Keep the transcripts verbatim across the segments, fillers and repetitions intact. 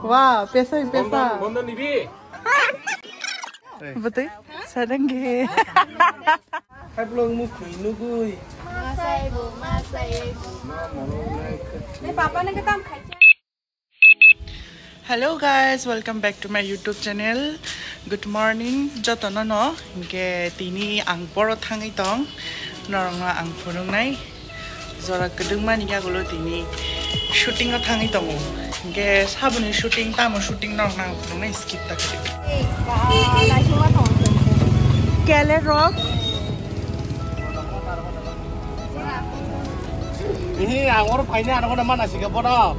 Wah, pesa, pesa. Betul? Sadang ge. Hai belong mukhwi nugui. Masai bo, masai bo. Eh, papa nang ketam khai. Hello guys, welcome back to my YouTube channel. Good morning jotono no. Hingke tini ang boro thangwi tong. Norokno ang phunuknai. Jora kwdwngmani yagulo tini shooting o thangwi tongo. Hingke saboni shooting, tamo shooting norokno ang phunuknai, skip ta khe. Kele rok. Ihi, ang oro phaina ano kono mana sika bono.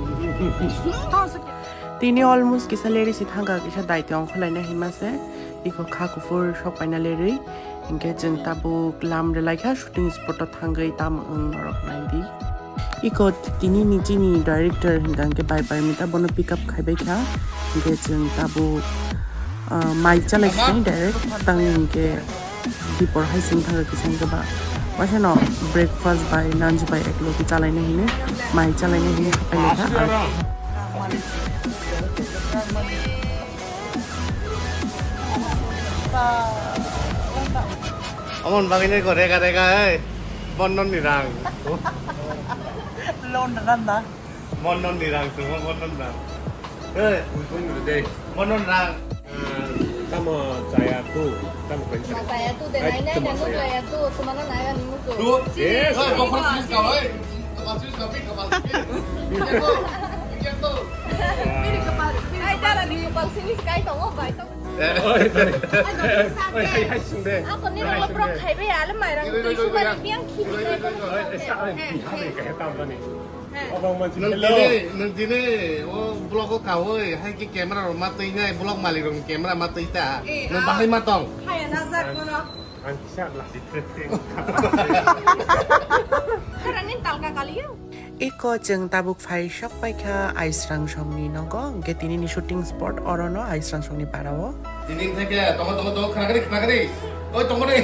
Tini almost kisa leri si thangka, kisa daite ongkholaina hima se. Iko kha kuphur sok paina leri. Hingke chwng tabuk lam relaikha shooting spot o thangwi tamo wng norok naidi. Iko tini ni chini director hingka hingke bai pai mita bono pick up khaibai kha. Hingke chwng tabuk, ah, mai chalai sinai direct tang hingke dipor hai sing thangwi kisa hingke ba. Waisa no breakfast bai lunch bai eklogi chalaina hini mai chalaina hini hapai lekha. Amon bagwi nai ko rega rega, hey. Bondon ni rang. Loan randa. Bondon ni rang, tu bondon rang. Hey. Bondon rang. Tamo chaya tu, tamo kwensa. Masaya tu de nai nai nanu chaya tu, sumana nai ani musu. Tu? Eh, hey, kau pernah sini kau, hey. Kau pernah sini kau, kau pernah sini. Biri kapal, biri kapal sini kai tongo, bai tongo. Oi, tani. Oi, hai, hai, sungde. Ako ni lo prok khai be ale mai rang tu sumari biang khini. Oi, oi, oi, oi. Esa, ai, hai, hai, tam tani. Abang manchi. Nang hello. Dini, nang dini, o vlog o kawoi, hai ki camera rok ma twi nai, vlog malik rok ni camera ma twi ta. Eh, nang bahai ma tong. Hai na jak kono. Ang kisa lasi trek trek. Hara nin talka kaliyo. Iko chwng tabuk phai sok paikha Aisrang songni nogo, hingke tini ni shooting spot oro no Aisrang songni para o. Tini theke, tongo, tongo, tongo, khna kari, khna kari. Oi, tongo re.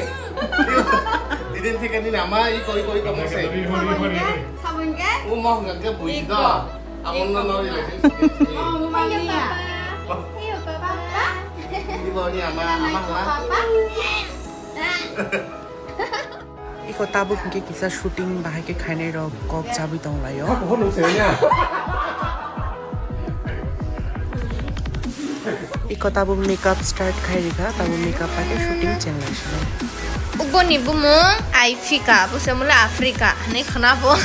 Tini theke nini ama, iko, iko, iko, mose. Sabun ke? O mo hwnka ke bui do. Abon no no relationship. Oh, mo mami ya. Heyo, papa. Ibo ni ama, ama hwnka. Papa. Iko tabuk hingke kisa shooting bahai ke khainai rok kok chabwi tong laio. Iko tabuk makeup start khai rikha, tabuk makeup bai ke shooting cheng lai sinai. Uboni bumung Aifika, busa mula Afrika, hinui khna bo.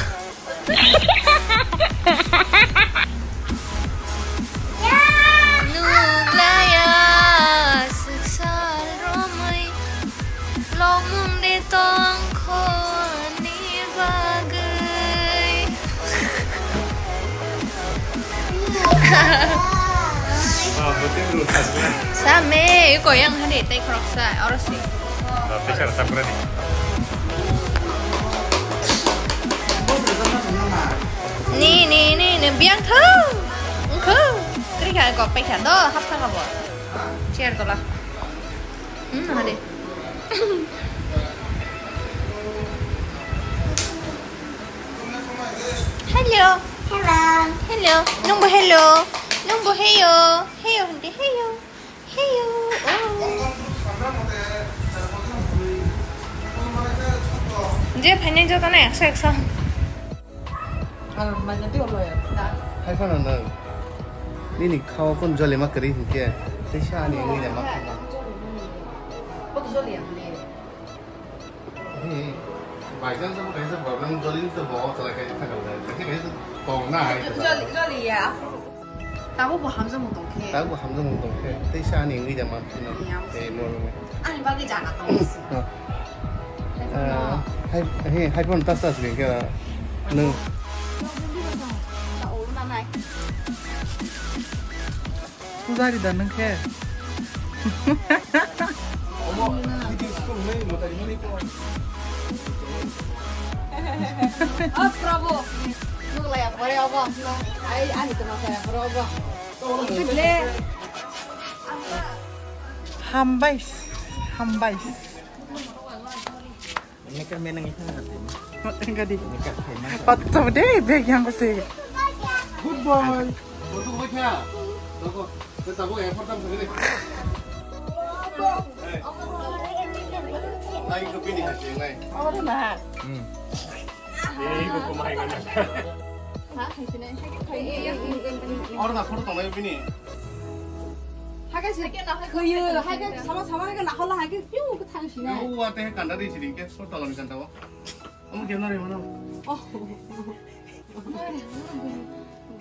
Nuglaya swksa romwi longmung de tongkho ni bagwi. Same, koyang hari tei khoroksa, oro si. Ni, ni, ni, ni, biang thau. Engkho. Kri kha, kok pai kha. Do, hap thang abo. Chair tola. Hmm, hade. Hello. Hello. Hello. Nungbo hello. Nungbo heyo. Heyo, hindi heyo. Heyo, oh. Je phainai jotono ekso ekso. Hai phano nwng. Nini khao kon jolima kwrwi hinkhe. Teisa ani wngwi da ma khana. Koto joli ya hwnwi. Hey, by chance abo kaisa borok nang jolini to bo chalai kaisa thangkha, kaisa kaisa tong na hai. Joli, joli ya. Tabuk bo hamjakmung tong khe. Tabuk bo hamjakmung tong khe. Tei sa ani wngwi da man phino. Ni amo. Tei mo rwngwi. Ani bagwi jana tong si. No. Hai phano. Eh, hai, he, hai phano tas tas ring khe. Nwng. Pujari da nwng khe. Oh, Prabhu. Nwng laya pore obo. Ai, ani tama saya pore obo. Hambai, hambai. Makeup menang itu ngerti. Enggak di. Makeup menang. Patut sama deh, bag yang kasih. Good boy. Bosu ko kya? Doko. Ke tabuk airport tam sagre. Hey. Ai ko pini hai ngai. Aw na. Hmm. Ei ko kumai ngai. Ha, hai sini. Aw na photo tonglai pini. Haga sini. Kuyu, haga sama sama haga na hola haga piu ko thang sini. Yo wa te kanda di sini ke so talam kanda wa. Omo kemna ri mano. Oh.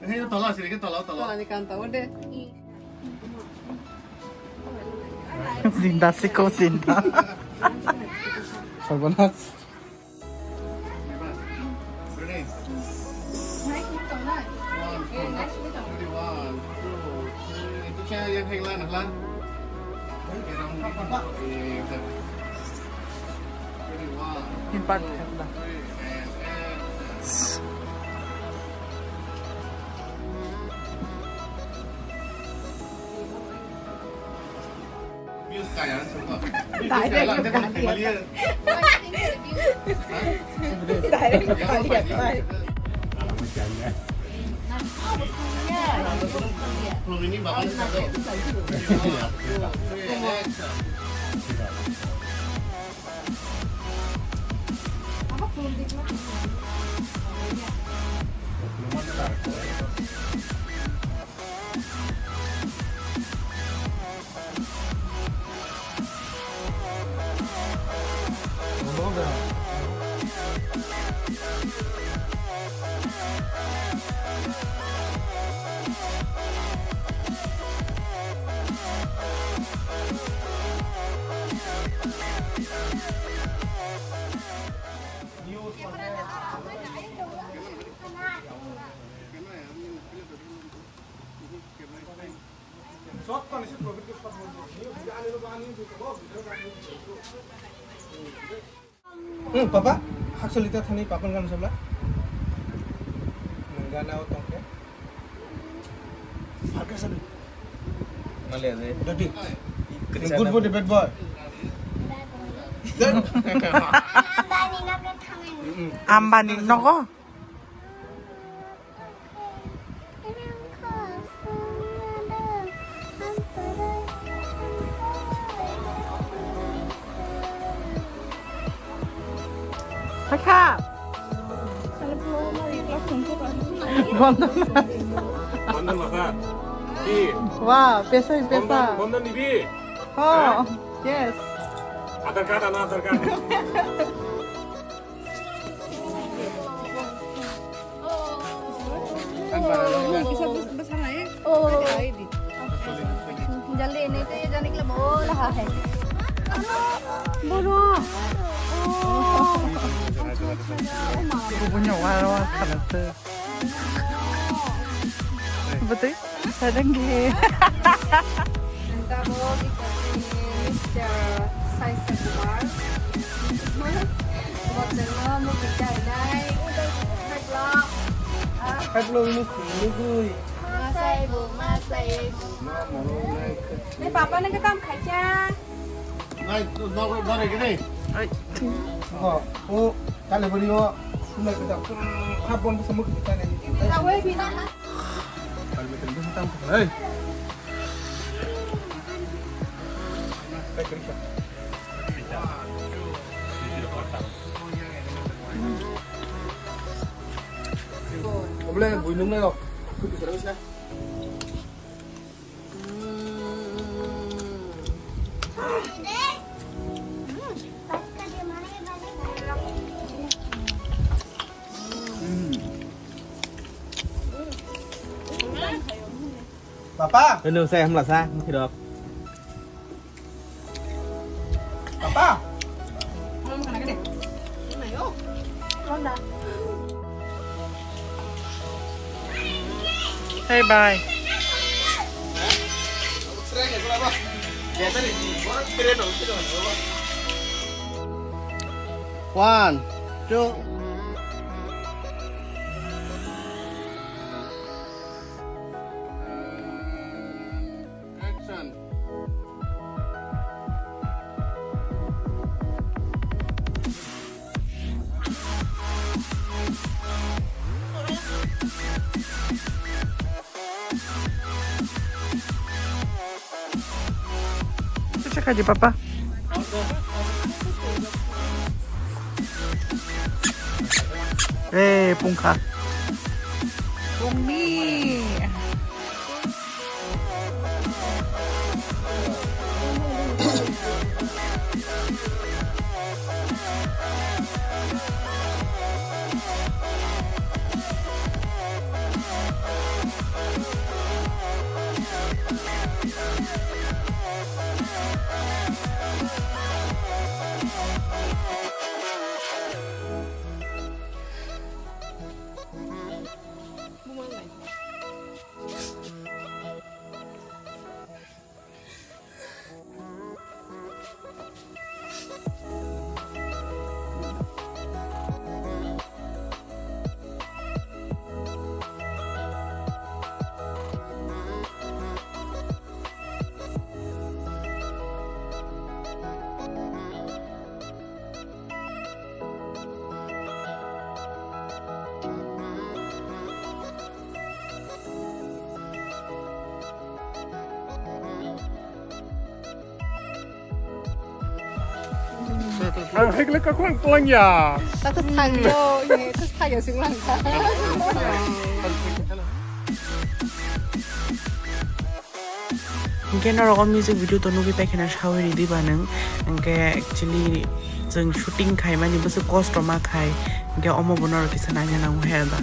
Hei, tola sini ke tola, tola. Tola ni kan tola de. Zinda siko zinda. Sabana. Ready? One, two, ready, one, two, three. Itu saya yang henglan, henglan. Oke, kamu. Iya, iya, iya. Ready, one, two, three, and, and. Views kaya, coba. Direct kaya, kaya. Hah? Direct kaya, kaya. Belum ini bapak satu. Action. Hmm, papa, haksolita thani papan gana sabla. Nang gana o tongke. Malia de. Dadi. Good boy, bad boy. Ambani nogo. Hakha. Bondon. Bondon masa. Di. Wah, pesa, pesa. Bondon, Bondon dibi. Oh, yes. Aadhaar card, ana Aadhaar card. Oh, जल्दी नहीं तो ये जाने के लिए बोल रहा है। बोलो। Punya wal-wal kalat tuh. Betul? Sadang ge. Mister Sai Sakumar. Hai vlog ini sini gue. Masai bu, masai bu. Ni papa ni ketam khacha. Nai, no, no, no, no, gini. Ai. Oh, oh, kali beri oh. Sumai ketam. Hapon bisa mukti kali. Tahu ya bina. Hei. Oble, bui nung na yok. Kudu servis na. Papa. Eno sai hamla sa, mukirok. Papa. Hey, bye. One, two. Action. Check aja, Papa. Eh, pungkha. Pungmi. Ang hai kle kakwang tlang ya. Tato sayo, ini to sayo sing lang ka. Hingke norok o music video to nugwi paikhe na sawi ridi ba nwng. Hingke actually chwng shooting khaimani bwswk kosto ma khai. Hingke omo bo norok kisa naina nango he ba.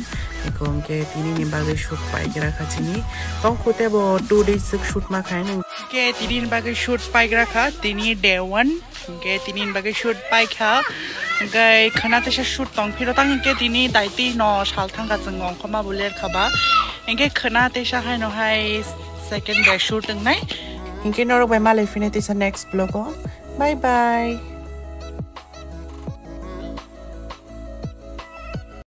Eko hingke tini ni bagwi shoot paigra kha chini. Tongkhu tei bo two days swk shoot ma khai nwng. Hingke tini ni bagwi shoot paigra kha. Tini day one. Hingke tini ni bagwi shoot paikha. Hingke khwna teisa shoot tongphiro tang hingke tini daitwi no sal thangkha chwng ongkhorma bo ler kha ba. Hingke khwna teisa haino hai second day shoot wngnai. Hingke norok bai malai phine teisa next vlog o. Bye bye.